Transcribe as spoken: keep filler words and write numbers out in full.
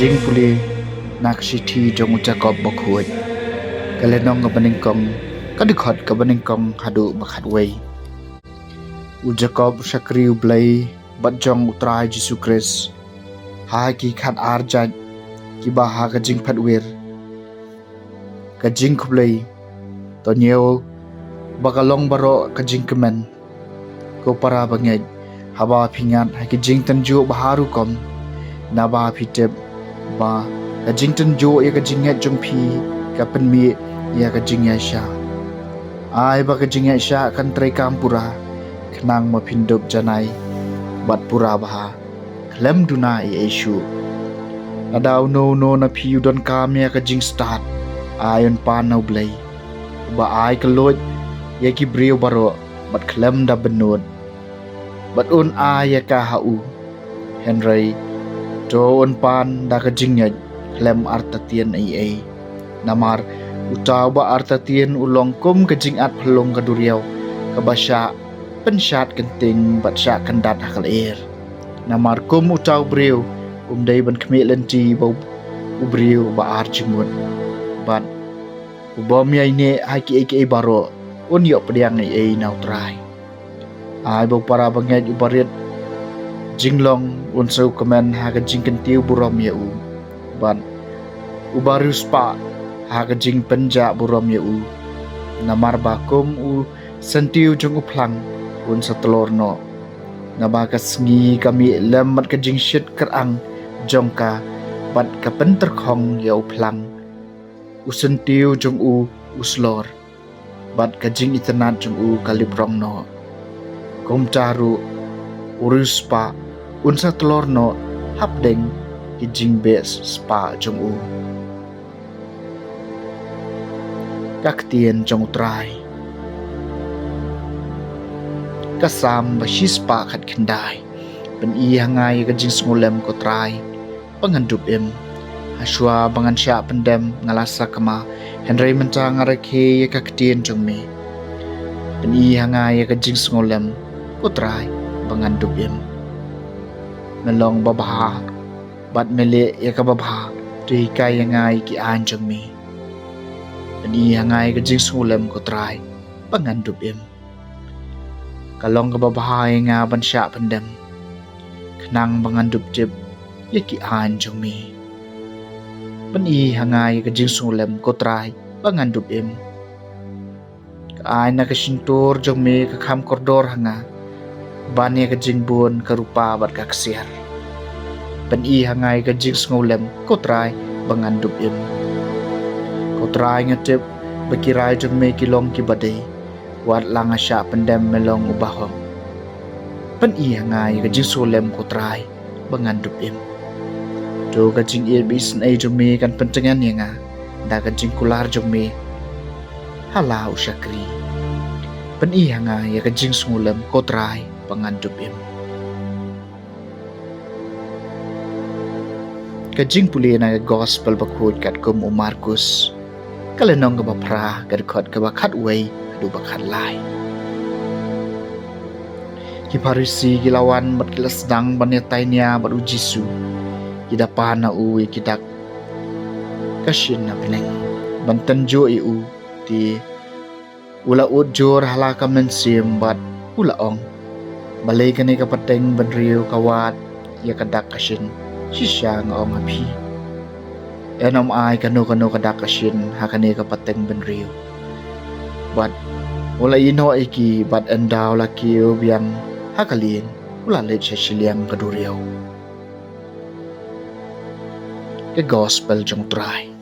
Jingpule na ka shithi jong u Jakob bakhuid, ka lynnong kaba nyngkong, ka dkhot kaba nyngkong haduh ba khatwei. U Jakob u shakri U Blei bad jong U Trai Jisu Khrist ha ki khatar jait kiba ha ka jingphetwir. Ka jingkhublei. To ñiew ba ka long baroh ka jingkmen, ko para bangeit, haba phi ngat ha ki jingtynjuh ba har rukom, naba phi tip ba ka jingtynjuh ïa ka jingngeit jong phi ka pynmih ïa ka jingïaishah. Ai ba ka jingïaishah kan treikam pura, khnang ba phin dup janai bad pura bha, khlem duna ei ei shuh. Lada uno uno na phi u donkam ïa ka jingstad, ai un pan na U Blei, uba ai kylluid ïa ki briew baroh bad khlem da bynnud, bad un ai ïa ka ha u. Hynrei to un pan da ka jingngeit, khlem artatien ei ei. Namar uta uba artatien u long kum ka jingat phyllung ka duriaw, kaba shah pynshad kynting bad shah kyndat ha ka lyer. Namar kum uta u briew, um dei ban khmih lynti bad u briew ba ar jingmut. Bad u bym ïaineh ha kiei kiei baroh, un ïoh pdiang ei ei na U Trai. Ai ba u para bangeit uba rit jinglong un sa kmen ha ka jingkyntiew burom ïa u, bad uba riewspah ha ka jingpynjah burom ïa u. Namar ba kum u syntiew jong u phlang, un sa tlor noh. Naba ka sngi ka mih lem bad ka jingshit kyrang jong ka, bad ka pyntyrkhong ïa u phlang. U syntiew jong u u slor, bad ka jingitynnad jong u ka lip rong noh. Kumta ruh u riewspah un sa tlor noh hapdeng ki jingbeh spah jong u. Ka ktien jong U Trai. Ka Salm ba shispah khatkhyndai. Pyni ha nga ïa ka jingsngewlem, ko Trai, ba ngan dup im. Hashwa ba ngan shah pyndem nga la sakma, hynrei mynta nga rakhe ïa ka ktien jong me. Pyni ha nga ïa ka jingsngewlem, ko Trai, ba ngan dup im. Me long babha, bad me leh ïa ka babha, to hikai ïa nga ïa ki aiñ jong me. Pyni ha nga ïa ka jingsngewlem, ko Trai, ba ngan dup im. Ka long kaba bha ïa nga ban shah pyndem, khnang ba ngan dup tip ïa ki aiñ jong me. Pyni ha nga ïa ka jingsngewlem, ko Trai, ba ngan dup im. Ka aiñ na ka shyntur jong me ka kham kordor ha nga ban ïa ka jingbun ka rupa bad ka ksiar. Pyni ha nga ïa ka jingsngewlem, ko Trai, ba ngan dup im. Ko Trai, nga tip ba ki rai jong me ki long kiba dei. Wat la nga shah pyndem, me long uba hok. Pyni ha nga ïa ka jingsngewlem, ko Trai, ba ngan dup im. To ka jingïeit ba isynei jong me kan pyntngen ïa nga da ka jingkular jong me ha la u shakri. Pyni ha nga ïa ka jingsngewlem, ko Trai, ba ngan dup im. Ka jingpule na ka Gospel bakhuid katkum u Markus, ka lynnong kaba phra, ka dkhot kaba khatwei haduh ba khatlai. Ki Pharisi ki la wan bad ki la sdang ban ïatainia bad U Jisu. Ki da pan na u ïa ki dak ka shin na bneng ban tynjuh ïa u, te u la ud jur ha la ka mynsiem bad u la ong: Balei kane ka pateng bynriew ka wad ïa ka dak ka shin? Shisha nga ong ha phi, yn ym ai kano kano ka dak ka shin ha kane ka pateng bynriew. Bad u la ïehnoh ïa ki, bad ynda u la kiew biang ha ka lieng, u la leit sha shiliang ka duriaw. Ka Gospel jong U Trai.